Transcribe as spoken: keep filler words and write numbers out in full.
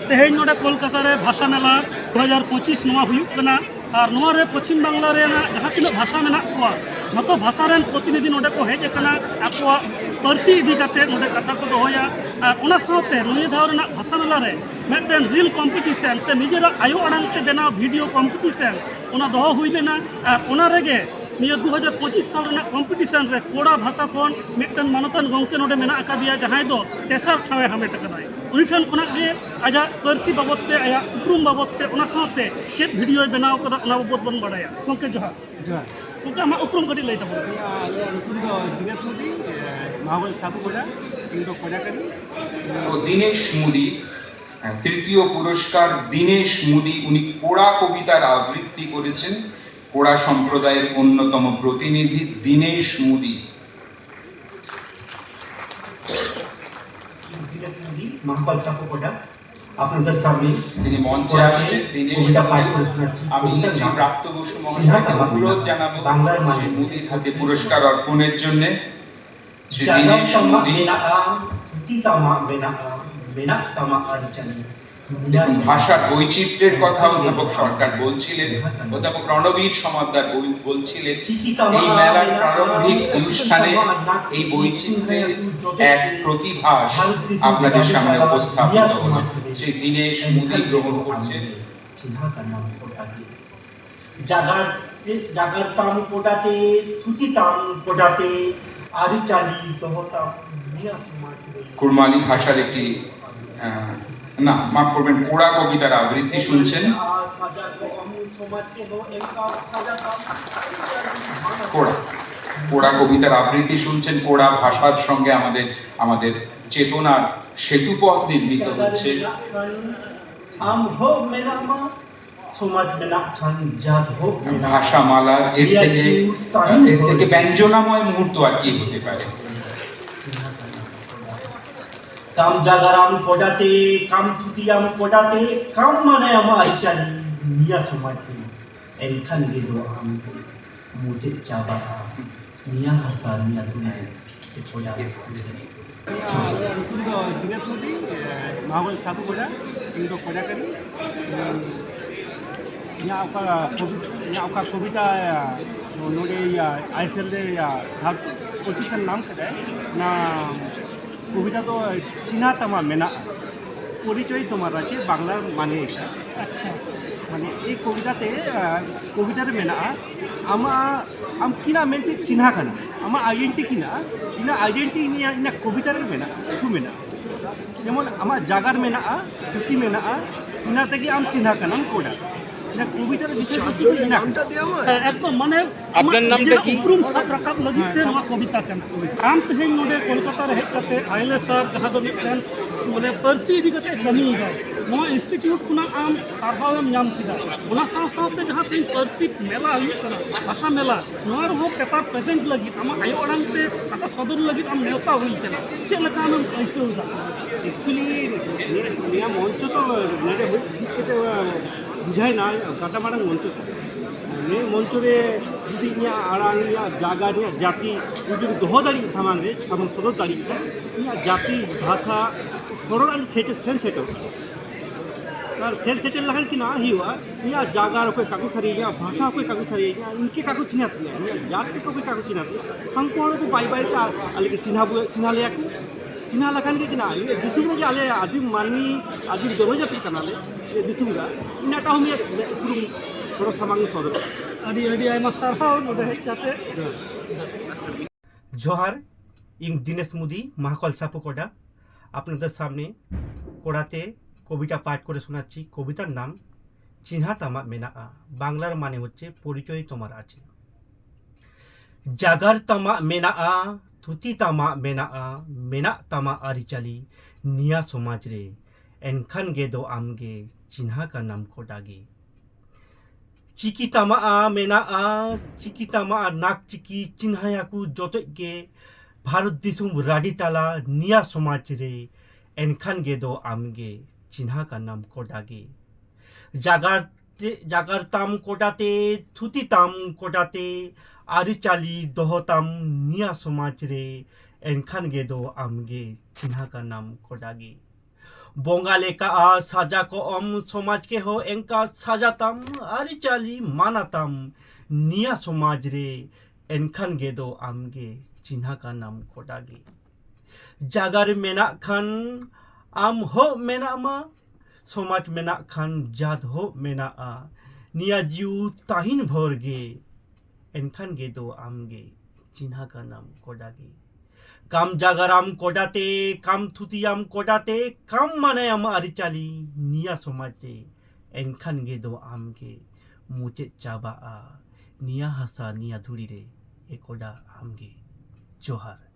ᱛᱮᱦᱮᱧ ᱱᱚᱰᱮ ᱠᱳᱞᱠᱟᱛᱟ ᱨᱮ ᱵᱷᱟᱥᱟ ᱢᱮᱞᱟ ᱫᱩ ᱦᱟᱡᱟᱨ ᱯᱚᱸᱪᱤᱥ ᱱᱚᱣᱟ ᱦᱩᱭᱩᱜ ᱠᱟᱱᱟ᱾ ᱟᱨ ᱱᱚᱣᱟ ᱨᱮ ᱯᱚᱪᱷᱤᱢ ᱵᱟᱝᱞᱟ ᱨᱮᱱᱟᱜ ᱡᱟᱦᱟᱸ ᱛᱤᱱᱟᱹᱜ ᱵᱷᱟᱥᱟ ᱢᱮᱱᱟᱜ ᱠᱚᱣᱟ, ᱡᱷᱚᱛᱚ ᱵᱷᱟᱥᱟ ᱨᱮᱱ ᱯᱨᱚᱛᱤᱱᱤᱫᱷᱤ ᱱᱚᱰᱮ ᱠᱚ ᱦᱮᱡ ᱟᱠᱟᱱᱟ ᱟᱠᱚᱣᱟᱜ ᱯᱟᱹᱨᱥᱤ ᱤᱫᱤ ᱠᱟᱛᱮ ᱱᱚᱰᱮ ᱠᱟᱛᱷᱟ ᱠᱚ ᱫᱚᱦᱚᱭᱟ᱾ ᱟᱨ ᱚᱱᱟ ᱥᱟᱶᱛᱮ ᱱᱤᱭᱟᱹ ᱫᱷᱟᱣ ᱨᱮᱱᱟᱜ ᱵᱷᱟᱥᱟ ᱢᱮᱞᱟ ᱨᱮ ᱢᱤᱫᱴᱮᱱ ᱨᱤᱞ ᱠᱚᱢᱯᱤᱴᱤᱥᱮᱱ ᱥᱮ ᱱᱤᱡᱮᱨᱟᱜ ᱟᱭᱳ ᱟᱲᱟᱝ ᱛᱮ ᱵᱮᱱᱟᱣ ᱵᱷᱤᱰᱤᱭᱳ ᱠᱚᱢᱯᱤᱴᱤᱥᱮᱱ ᱚᱱᱟ ᱫᱚᱦᱚ ᱦᱩᱭ ᱞᱮᱱᱟ᱾ ᱟᱨ ᱚᱱᱟ ᱨᱮᱜᱮ ᱱᱤᱭᱟᱹ ᱫᱩ ᱦᱟᱡᱟᱨ ᱯᱚᱸᱪᱤᱥ ᱥᱟᱞ ᱨᱮᱱᱟᱜ ᱠᱚᱢᱯᱤᱴᱤᱥᱮᱱ ᱨᱮ ᱠᱚᱲᱟ ᱵᱷᱟᱥᱟ ᱠᱷᱚᱱ ᱢᱤᱫᱴᱮᱱ ᱢᱟᱱᱚᱛᱟᱱ ᱜᱚᱢᱠᱮ ᱱᱚᱰᱮ ᱢᱮᱱᱟᱜ ᱟᱠᱟᱫᱮᱭᱟ, ᱡᱟᱦᱟᱸᱭ ᱫᱚ ᱛᱮᱥᱟᱨ ᱴᱷᱟᱶ ᱮ ᱦᱟᱢᱮᱴ ᱟᱠᱟᱫᱟᱭ᱾ ᱩᱱᱤ ᱴᱷᱮᱱ ᱠᱷᱚᱱᱟᱜ ᱜᱮ ᱟᱡᱟᱜ ᱯᱟᱹᱨᱥᱤ ᱵᱟᱵᱚᱫ ᱛᱮ, ᱟᱭᱟᱜ ᱩᱯᱨᱩᱢ ᱵᱟᱵᱚᱫ ᱛᱮ, ᱚᱱᱟ ᱥᱟᱶᱛᱮ ᱪᱮᱫ ᱵᱷᱤᱰᱤᱭᱳᱭ ᱵᱮᱱᱟᱣ ᱠᱟᱫᱟ, ᱚᱱᱟ ᱵᱟᱵᱚᱫ ᱵᱚᱱ ᱵᱟᱲᱟᱭᱟ᱾ ᱜᱚᱢᱠᱮ, ᱡᱚᱦᱟᱨ᱾ ᱡᱚᱦᱟᱨ᱾ ᱜᱚᱢᱠᱮ, ᱟᱢᱟᱜ ᱩᱯᱨᱩᱢ ᱠᱟᱹᱴᱤᱡ ᱞᱟᱹᱭ ᱛᱟᱵᱚᱱ ᱢᱮ᱾ ᱤᱧᱟᱹᱜ ᱧᱩᱛᱩᱢ ᱫᱚ ᱫᱤᱱᱮᱥ ᱢᱩᱨᱢᱩ, ᱢᱚᱦᱟᱵᱚᱞ ᱥᱟᱠᱩ ᱠᱚᱰᱟ, ᱤᱧ ᱫᱚ ᱠᱚᱰᱟ ᱠᱟᱹᱱᱟᱹᱧ᱾ ও দীনেশ মোদী, হ্যাঁ, তৃতীয় পুরস্কার দীনেশ মোদী, উনি কোড়া কবিতার আবৃত্তি করেছেন। কোড়া সম্প্রদায়ের অন্যতম প্রতিনিধি দীনেশ মোদী। দীনেশ মোদী, মহাপাল সাপোকোটা, আপনাদের সামনে তিনি মঞ্চে কোড়াকে আসছেন। দীনেশ কবিতা পাঠ মোদী, করে শোনাচ্ছি। আমি কবিতার শ্রী নাম প্রাপ্ত বসু মহাশয়কে চিহ্নাতামা। অনুরোধ জানাবো বাংলার শ্রী মানে মোদীর হাতে পুরস্কার অর্পণের জন্য। শ্রী দীনেশ মোদী। জাগার তামা মেনাগা, ধুতি তামা মেনাগা, মেনাগ তামা আরিচানি। দেখুন, ভাষার বৈচিত্র্যের কথা অধ্যাপক সরকার বলছিলেন, অধ্যাপক রণবীর সমাদ্দার বল-, বলছিলেন, এই মেলার প্রারম্ভিক অনুষ্ঠানে এই বৈচিত্র্যের এক প্রতিভাস আপনাদের সামনে উপস্থাপিত হলো। শ্রী দীনেশ মোদী গ্রহণ করছেন। জাগার, জাগার তাম কোটাতে, থুতি তাম কোটাতে, আরিচালি দহতাম, মিয়া সমাজ। কুড়মালি ভাষার একটি, আহ, না, মাফ করবেন, কোড়া কবিতার আবৃত্তি শুনছেন। কোড়া, কোড়া কবিতার আবৃত্তি শুনছেন। কোড়া ভাষার সঙ্গে আমাদের, আমাদের চেতনার সেতুপথ নির্মিত হচ্ছে। ᱟᱢ ᱦᱚᱸ ᱢᱮᱱᱟᱢᱟ, ᱥᱚᱢᱟᱡᱽ ᱢᱮᱱᱟᱜ ᱠᱷᱟᱱ ᱡᱟᱛ ᱦᱚᱸ ᱢᱮᱱᱟᱜᱼᱟ᱾ ভাষামালার এর থেকে, এর থেকে ব্যঞ্জনাময় মুহূর্ত আর কি হতে পারে? ᱠᱟᱢ ᱡᱟᱜᱟᱨᱟᱢ ᱠᱚᱰᱟᱛᱮ, ᱠᱟᱢ ᱛᱷᱩᱛᱤᱭᱟᱢ ᱠᱚᱰᱟᱛᱮ, ᱠᱟᱢ ᱢᱟᱱᱟᱭᱟᱢ ᱟᱹᱨᱤᱪᱟᱹᱞᱤ ᱱᱤᱭᱟᱹ ᱥᱚᱢᱟᱡᱽ ᱨᱮ᱾ ᱮᱱᱠᱷᱟᱱ ᱜᱮ ᱫᱚ ᱟᱢ ᱢᱩᱪᱟᱹᱫ ᱪᱟᱵᱟᱜᱼᱟ ᱱᱤᱭᱟᱹ ᱦᱟᱥᱟ, ᱱᱤᱭᱟᱹ ᱫᱩᱱᱤᱭᱟᱹ ᱠᱚᱰᱟ᱾ ᱤᱧᱟᱹᱜ ᱧᱩᱛᱩᱢ ᱫᱚ ᱫᱤᱱᱮᱥ ᱢᱩᱨᱢᱩ, ᱮ, ᱢᱟᱦᱟᱜᱚᱸᱡᱽ ᱥᱟᱵᱩ ᱠᱚᱰᱟ᱾ ᱤᱧ ᱫᱚ ᱠᱚᱰᱟ ᱠᱟᱹᱱᱟᱹᱧ᱾ ᱤᱧᱟᱹᱜ ᱚᱠᱟ ᱠᱚᱵᱤ-, ᱤᱧᱟᱹᱜ ᱚᱠᱟ ᱠᱚᱵᱤᱛᱟ, ᱮ, ᱱᱚᱰᱮ, ᱤᱭᱟᱹ, ᱟᱭᱮᱥᱮᱞ ᱨᱮ, ᱤᱭᱟᱹ, ᱛᱷᱟᱨᱰ ᱯᱚᱡᱤᱥᱚᱱ ᱧᱟᱢ ᱠᱮᱫᱟᱭ, ᱚᱱᱟ ᱠᱚᱵᱤᱛᱟ ᱫᱚ ᱪᱤᱱᱦᱟ ᱛᱟᱢᱟ ᱢᱮᱱᱟᱜᱼᱟ, ᱯᱚᱨᱤᱪᱚᱭ ᱛᱚᱢᱟᱨ ᱟᱪᱷᱮ, ᱵᱟᱝᱞᱟ ᱢᱟᱱᱮ ᱮᱴᱟ᱾ ᱟᱪᱪᱷᱟ᱾ ᱢᱟᱱᱮ ᱮᱭ ᱠᱚᱵᱤᱛᱟ ᱛᱮ, ᱮ, ᱠᱚᱵᱤᱛᱟ ᱨᱮ ᱢᱮᱱᱟᱜᱼᱟ, ᱟᱢᱟᱜ, ᱟᱢ ᱠᱤᱱᱟ ᱢᱮᱱᱛᱮ ᱪᱤᱱᱦᱟ ᱠᱟᱱᱟ, ᱟᱢᱟᱜ ᱟᱭᱰᱮᱱᱴᱤᱴᱤ ᱠᱤᱱᱟ, ᱤᱱᱟ ᱟᱭᱰᱮᱱᱴᱤᱴᱤ ᱤᱧᱟᱹᱜ, ᱤᱧᱟᱹᱜ ᱠᱚᱵᱤᱛᱟ ᱨᱮ ᱢᱮᱱᱟᱜᱼᱟ, ᱩᱠᱩ ᱢᱮᱱᱟᱜᱼᱟ᱾ ᱡᱮᱢᱚᱱ ᱟᱢᱟᱜ ᱡᱟᱜᱟᱨ ᱢᱮᱱᱟᱜᱼᱟ, ᱪᱩᱴᱤ ᱢᱮᱱᱟᱜᱼᱟ, ᱤᱱᱟ ᱛᱮᱜᱮ ᱟᱢ ᱪᱤᱱᱦᱟ ᱠᱟᱱᱟᱢ ᱠᱚᱰᱟ᱾ ᱤᱱᱟ ᱠᱚᱵᱤᱛᱟ ᱨᱮ ᱵᱤᱥᱚᱭ ᱵᱚᱥᱛᱩ ᱫᱚ ᱤᱱᱟ ᱠᱟᱱᱟ᱾ ᱦᱮᱸ, ᱮᱠᱫᱚᱢ, ᱢᱟᱱᱮ ᱟᱯᱱᱟᱨ ᱟᱢᱟᱜ ᱱᱟᱢ ᱱᱤᱡᱮᱨᱟᱜ ᱫᱮᱠᱷᱤ᱾ ᱩᱯᱨᱩᱢ ᱥᱟᱵ ᱨᱟᱠᱟᱵ ᱞᱟᱹᱜᱤᱫ ᱛᱮ ᱱᱚᱣᱟ ᱠᱚᱵᱤᱛᱟ ᱠᱟᱱᱟ᱾ ᱟᱢ ᱛᱮᱦᱮᱧ ᱱᱚᱰᱮ ᱠᱳᱞᱠᱟᱛᱟ ᱨᱮ ᱦᱮᱡ ᱠᱟᱛᱮ ᱟᱭᱞᱮᱥᱟᱨ, ᱡᱟᱦᱟᱸ ᱫᱚ ᱢᱤᱫᱴᱮᱱ, ᱢᱟᱱᱮ, ᱯᱟᱹᱨᱥᱤ ᱤᱫᱤ ᱠᱟᱛᱮ ᱠᱟᱹᱢᱤᱭᱮᱫᱟᱭ, ᱱᱚᱣᱟ ᱤᱱᱥᱴᱤᱴᱤᱭᱩᱴ ᱠᱷᱚᱱᱟᱜ ᱟᱢ ᱥᱟᱨᱦᱟᱣ ᱮᱢ ᱧᱟᱢ ᱠᱮᱫᱟ᱾ ᱚᱱᱟ ᱥᱟᱶ ᱥᱟᱶᱛᱮ ᱡᱟᱦᱟᱸ ᱛᱮᱦᱮᱧ ᱯᱟᱹᱨᱥᱤ ᱢᱮᱞᱟ ᱦᱩᱭᱩᱜ ᱠᱟᱱᱟ, ᱵᱷᱟᱥᱟ ᱢᱮᱞᱟ, ᱱᱚᱣᱟ ᱨᱮᱦᱚᱸ ᱯᱮᱯᱟᱨ ᱯᱨᱮᱡᱮᱱᱴ ᱞᱟᱹᱜᱤᱫ, ᱟᱢᱟᱜ ᱟᱭᱳ ᱟᱲᱟᱝ ᱛᱮ ᱠᱟᱛᱷᱟ ᱥᱚᱫᱚᱨ ᱞᱟᱹᱜᱤᱫ ᱟᱢ ᱱᱮᱣᱛᱟ ᱦᱩᱭ ᱠᱟᱱᱟ᱾ ᱪᱮᱫ ᱞᱮᱠᱟ ᱟᱢᱮᱢ ᱟᱹᱭᱠᱟᱹᱣ ᱮᱫᱟ? ᱮᱠᱪᱩᱭᱮᱞᱤ, ᱱᱤᱭᱟᱹ, ᱱᱤᱭᱟᱹ ᱢᱚᱧᱪᱚ ᱛᱚ ᱱᱚᱰᱮ ᱦᱩᱭ ᱴᱷᱤᱠ ᱠᱟᱛᱮ ᱵᱩᱡᱷᱟᱹᱣᱱᱟ, ᱜᱟᱛᱟ ᱢᱟᱨᱟᱝ ᱢᱚᱧᱪᱚ ᱛᱚ᱾ ᱱᱤᱭᱟᱹ ᱢᱚᱧᱪᱚ ᱨᱮ ᱡᱩᱫᱤ ᱤᱧᱟᱹᱜ ᱟᱲᱟᱝ, ᱤᱧᱟᱹᱜ ᱡᱟᱭᱜᱟ, ᱤᱧᱟᱹᱜ ᱡᱟᱹᱛᱤ ᱡᱩᱫᱤ ᱫᱚᱦᱚ ᱫᱟᱲᱮᱭᱟᱜ ᱥᱟᱢᱟᱝ ᱨᱮ, ᱥᱟᱢᱟᱝ ᱥᱚᱫᱚᱨ ᱫᱟᱲᱮᱭᱟᱜ ᱠᱷᱟᱱ, ᱤᱧᱟᱹᱜ ᱡᱟᱹᱛᱤ, ᱵᱷᱟᱥᱟ, ᱦᱚᱲ ᱟᱨ ᱥᱮᱴᱮᱨ, ᱥᱮᱱ ᱥᱮᱴᱮᱨ᱾ ᱟᱨ ᱥᱮᱱ ᱥᱮᱴᱮᱨ ᱞᱮᱠᱷᱟᱱ ᱠᱤ ᱱᱚᱣᱟ ᱦᱩᱭᱩᱜᱼᱟ, ᱤᱧᱟᱹᱜ ᱡᱟᱭᱜᱟ ᱨᱮ ᱚᱠᱚᱭ ᱠᱟᱠᱚ ᱥᱟᱹᱨᱤᱭᱟ, ᱤᱧᱟᱹᱜ ᱵᱷᱟᱥᱟ ᱚᱠᱚᱭ ᱠᱟᱠᱚ ᱥᱟᱹᱨᱤᱭᱟ, ᱤᱧᱟᱹᱜ ᱤᱱᱠᱟᱹ ᱠᱟᱠᱚ ᱪᱤᱱᱦᱟᱹ ᱛᱤᱧᱟ, ᱤᱧᱟᱹᱜ ᱡᱟᱹᱛ ᱠᱚ ᱚᱠᱚᱭ ᱠᱟᱠᱚ ᱪᱤᱱᱦᱟᱹ ᱛᱤᱧᱟ, ᱩᱱᱠᱩ ᱦᱚᱲ ᱠᱚ ᱵᱟᱭ ᱵᱟᱭ ᱛᱮ ᱟᱞᱮ ᱠᱚ ᱪᱤᱱᱦᱟᱹ ᱵᱚ-, ᱪᱤᱱᱦᱟᱹ ᱞᱮᱭᱟ ᱠᱚ᱾ ᱪᱤᱱᱦᱟᱹ ᱞᱮᱠᱷᱟᱱ ᱜᱮ ᱪᱤᱱᱦᱟᱹ, ᱤᱧᱟᱹᱜ ᱫᱤᱥᱚᱢ ᱨᱮᱜᱮ ᱟᱞᱮ ᱟᱹᱫᱤᱢ ᱢᱟᱹᱱᱢᱤ, ᱟᱹᱫᱤᱢ ᱡᱚᱱᱚᱡᱟᱹᱛᱤ ᱠᱟᱱᱟᱞᱮ, ᱤᱧᱟᱹᱜ ᱫᱤᱥᱚᱢ ᱨᱮ ᱤᱱᱟᱹᱴᱟᱜ ᱦᱚᱸ ᱢᱤᱫ ᱩᱯᱨᱩᱢ ᱦᱚᱲ ᱥᱟᱢᱟᱝ ᱥᱚᱫᱚᱨᱚᱜᱼᱟ᱾ ᱟᱹᱰᱤ, ᱟᱹᱰᱤ ᱟᱭᱢᱟ ᱥᱟᱨᱦᱟᱣ ᱱᱚᱰᱮ ᱦᱮᱡ ᱠᱟᱛᱮ᱾ ᱡᱚᱦᱟᱨ, ᱤᱧ ᱫᱤᱱᱮᱥ ᱢᱩᱫᱤ, ᱢᱟᱦᱟᱠᱚᱞ ᱥᱟᱯᱩ ᱠᱚᱰᱟ। আপনাদের সামনে কড়াতে কবিতা পাঠ করে শোনাচ্ছি। কবিতার নাম চিহ্না তামা মেনাআ। বাংলার মানে হচ্ছে পরিচয় তোমার আছে। জাগার তামা মেনাআ, থুতি তামা মেনাআ, ᱢᱮᱱᱟᱜ ᱛᱟᱢᱟ ᱟᱹᱨᱤᱪᱟᱹᱞᱤ ᱱᱤᱭᱟ ᱥᱚᱢᱟᱡᱽ ᱨᱮ, ᱮᱱᱠᱷᱟᱱ ᱜᱮ ᱫᱚ ᱟᱢ ᱜᱮ ᱪᱤᱱᱦᱟ ᱠᱟᱱᱟᱢ ᱠᱚᱰᱟ ᱜᱮ᱾ ᱪᱤᱠᱤ ᱛᱟᱢᱟᱜᱼᱟ ᱢᱮᱱᱟᱜᱼᱟ, ᱪᱤᱠᱤ ᱛᱟᱢᱟᱜᱼᱟ ᱱᱟᱠ ᱪᱤᱠᱤ ᱪᱤᱱᱦᱟᱹᱭᱟᱠᱚ ᱡᱚᱛᱚᱡ ᱜᱮ ᱵᱷᱟᱨᱚᱛ ᱫᱤᱥᱚᱢ ᱨᱟᱰᱤ ᱛᱟᱞᱟ ᱱᱤᱭᱟ ᱥᱚᱢᱟᱡᱽ ᱨᱮ, ᱮᱱᱠᱷᱟᱱ ᱜᱮ ᱫᱚ ᱟᱢ ᱜᱮ ᱪᱤᱱᱦᱟ ᱠᱟᱱᱟᱢ ᱠᱚᱰᱟ ᱜᱮ᱾ ᱡᱟᱜᱟᱨ ᱛᱮ, ᱡᱟᱜᱟᱨ ᱛᱟᱢ ᱠᱚᱰᱟ ᱛᱮ, ᱛᱷᱩᱛᱤ ᱛᱟᱢ ᱠᱚᱰᱟ ᱛᱮ, ᱟᱹᱨᱤᱪᱟᱹᱞᱤ ᱫᱚᱦᱚ ᱛᱟᱢ ᱱᱤᱭᱟ ᱥᱚᱢᱟᱡᱽ ᱨᱮ, ᱮᱱᱠᱷᱟᱱ ᱜᱮ ᱫᱚ ᱟᱢᱜᱮ ᱪᱤᱱᱦᱟ ᱠᱟᱱᱟᱢ ᱠᱚᱰᱟ ᱜᱮ᱾ ᱵᱚᱸᱜᱟ ᱞᱮᱠᱟ ᱥᱟᱡᱟ ᱠᱚᱜ ᱟᱢ, ᱥᱚᱢᱟᱡᱽ ᱠᱮᱦᱚ ᱮᱱᱠᱟ ᱥᱟᱡᱟ ᱛᱟᱢ, ᱟᱹᱨᱤᱪᱟᱹᱞᱤ ᱢᱟᱱᱟ ᱛᱟᱢ ᱱᱤᱭᱟ ᱥᱚᱢᱟᱡᱽ ᱨᱮ, ᱮᱱᱠᱷᱟᱱ ᱜᱮ ᱫᱚ ᱟᱢᱜᱮ ᱪᱤᱱᱦᱟ ᱠᱟᱱᱟᱢ ᱠᱚᱰᱟ ᱜᱮ᱾ ᱡᱟᱜᱟ ᱨᱮ ᱢᱮᱱᱟᱜ ᱠᱷᱟᱱ ᱟᱢ ᱦᱚᱸ ᱢᱮᱱᱟᱜ ᱢᱟ, ᱥᱚᱢᱟᱡᱽ ᱢᱮᱱᱟᱜ ᱠᱷᱟᱱ ᱡᱟᱛ ᱦᱚᱸ ᱢᱮᱱᱟᱜᱼᱟ, ᱱᱤᱭᱟ ᱡᱤᱣᱩ ᱛᱟᱦᱤᱱ ᱵᱷᱳᱨ ᱜᱮ, ᱮᱱᱠᱷᱟᱱ ᱜᱮ ᱫᱚ ᱟᱢᱜᱮ ᱪᱤᱱᱦᱟ ᱠᱟᱱᱟᱢ ᱠᱚᱰᱟ ᱜᱮ᱾ ᱠᱟᱢ ᱡᱟᱜᱟᱨᱟᱢ ᱠᱚᱰᱟᱛᱮ, ᱠᱟᱢ ᱛᱷᱩᱛᱤᱭᱟᱢ ᱠᱚᱰᱟᱛᱮ, ᱠᱟᱢ ᱢᱟᱱᱟᱭᱟᱢ ᱟᱹᱨᱤᱪᱟᱹᱞᱤ ᱱᱤᱭᱟ ᱥᱚᱢᱟᱡᱽ ᱨᱮ, ᱮᱱᱠᱷᱟᱱ ᱜᱮ ᱫᱚ ᱟᱢᱜᱮ ᱢᱩᱪᱟᱹᱫ ᱪᱟᱵᱟᱜᱼᱟ ᱱᱤᱭᱟ ᱦᱟᱥᱟ ᱱᱤᱭᱟ ᱫᱷᱩᱲᱤ ᱨᱮ᱾ ᱮ ᱠᱚᱰᱟ ᱟᱢᱜᱮ᱾ ᱡᱚᱦᱟᱨ᱾